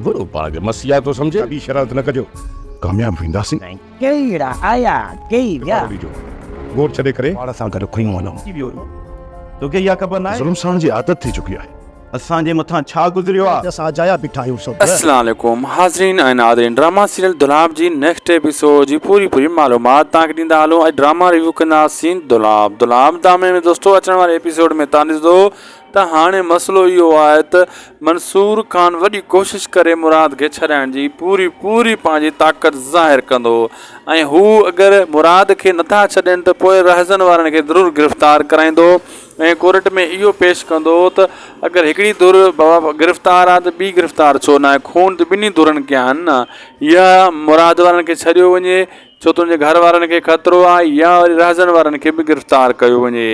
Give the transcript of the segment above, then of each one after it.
وڏو پاڻ کي مسيحا ٿو سمجهي. ٻي شرارت نه ڪجو، ڪامياب وينداسين. سائين ڪيئي اهڙا آيا ڪيئي ويا. ڏيارو ڏجو، گوڙ ڇڏي ڪري. پاڻ سان گڏ کنيون هلون. ٿي ويو هو. توکي اها خبر ناهي؟ ظلم سهڻ جي عادت ٿي چڪي آهي. اسان جي مٿان ڇا گذريو آ؟ اسان اجايا بيٺا آهيون سو. السلام عليڪم حاضرين ۽ ناظرين ڊراما سيريل دولاب جي نيڪسٽ ايپيسوڊ جي پوري پوري معلومات توهان کي ڏيندا هلون اڄ ڊراما ريويو ڪنداسين دولاب دولاب ڊرامي ۾ دوستو اچڻ واري ايپيسوڊ ۾ توهان ڏسندو ته هاڻي مسئلو اهو آهي ته منصور خان وڏي ڪوشش ڪري مراد کي ڇڏائڻ جي پوري پوري پنهنجي طاقت ظاهر ڪندو ۽ هو اگر مراد کي نٿا ڇڏين ته پوء رهزن وارن کي ضرور گرفتار ڪرائيندو ۽ ڪورٽ ۾ اهو پيش ڪندو ته اگر هڪڙي ڌر بابا گرفتار آهي ته ٻي گرفتار ڇو ناهي خون ته ٻنهي ڌرن ڪيا آهن نه يا مراد وارن کي ڇڏيو وڃي ڇو ته ان جي گهر وارن کي خطرو آهي يا وري رهزن وارن کي به گرفتار ڪيو وڃي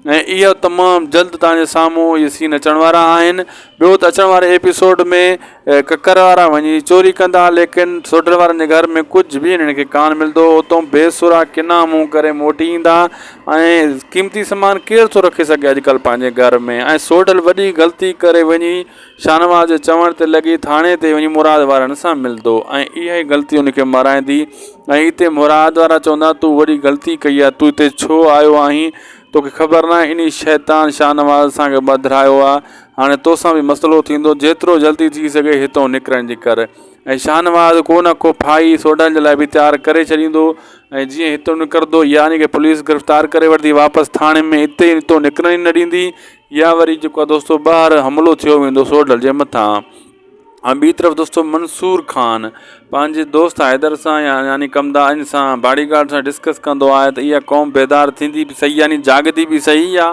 ۽ اهو تمام جلد توهان جي سامهون اهي سين اچڻ وارا آهن ٻيو ته اچڻ واري ايپيسوڊ ۾ ڪڪر وارا وڃي چوري ڪندا ليڪن سوڍل وارن جي گهر ۾ ڪجهه به انهن کي ڪانه ملندو اتو بي سرا ڪنا منهن ڪري موٽي ايندا ۽ قيمتي سامان ڪير ٿو رکي سگهي اڄڪلهه پنهنجي گهر ۾ ۽ سوڍل وڏي غلطي ڪري وڃي شاهنواز جي چوڻ تي لڳي ٿاڻي تي وڃي مراد وارن سان ملندو ۽ اها ئي غلطي ان کي مارائيندي ۽ اتي مراد وارا چوندا تو وڏي غلطي ڪئي آهي تون هتي ڇو آيو آهين توکي خبر ناهي انهي شيطان شاهنواز اسان کي ٻڌرايو آهي هاڻي توسان به مسئلو ٿيندو جيترو جلدي ٿي سگهي هتو نڪرڻ جي ڪر ۽ شاهنواز ڪو نه ڪو ڦاهي سوڍل جي لاء به تيار ڪري ڇڏيندو ۽ جيئن هتو نڪرندو يا ان کي پوليس گرفتار ڪري وٺندي واپس ٿاڻي ۾ اتي هتو نڪرڻ ئي نه ڏيندي يا وري جيڪو آهي دوستو ٻاهر حملو ٿيو ويندو سوڍل جي مٿان ۽ ٻي طرف دوستو منصور خان پنهنجي دوست حيدر سان يا يعني ڪمدارن سان باڊي گارڊ سان ڊسڪس ڪندو آهي ته اها قوم بيدار ٿيندي به صحيح يعني جاڳندي به صحيح يا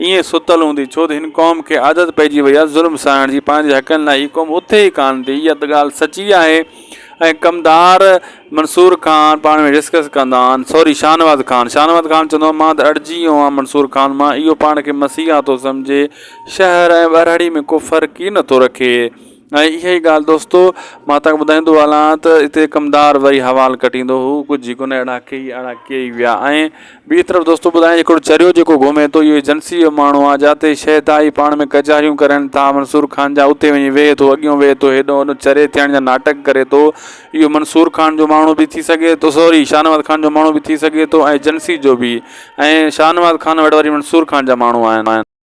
ائين ستل هوندي ڇو ته هن قوم کي عادت پئجي وئي آهي ظلم سهڻ جي پنهنجي حقن لاء هي قوم اٿي ئي ڪانه ٿي اها ته ڳالهه سچي آهي ۽ ڪمدار منصور خان پاڻ ۾ ڊسڪس ڪندا آهن سوري شاهنواز خان شاهنواز خان چوندو آهي مان ته اڙجي ويو آهيان منصور خان مان اهو پاڻ کي مسيحا ٿو سمجهي شهر ۽ ٻهراڙي ۾ ڪو فرق ئي نٿو رکي ۽ اها ئي ڳالهه دوستو مان توهان کي ٻڌائيندو هلان ته هتي ڪمدار وري حوال ڪٽيندو هو ڪجهه ئي ڪونه اهڙا ڪيئي اهڙا ڪيئي ويا ۽ ٻي طرف دوستو ٻڌايان هڪڙو چريو جيڪو گهمي ٿو اهو ايجنسي جو ماڻهو آهي جاتي شهدائي پاڻ ۾ ڪچهريون ڪرن ٿا منصور خان جا اتي وڃي ويهي ٿو اڳيون ويهي ٿو هيڏو هوڏو چري ٿيڻ جا ناٽڪ ڪري ٿو اهو منصور خان جو ماڻهو به ٿي سگهي ٿو سوري شاهنواز خان جو ماڻهو به ٿي سگهي ٿو ۽ ايجنسي جو به ۽ شاهنواز خان وٽ وري منصور خان جا ماڻهو آهن.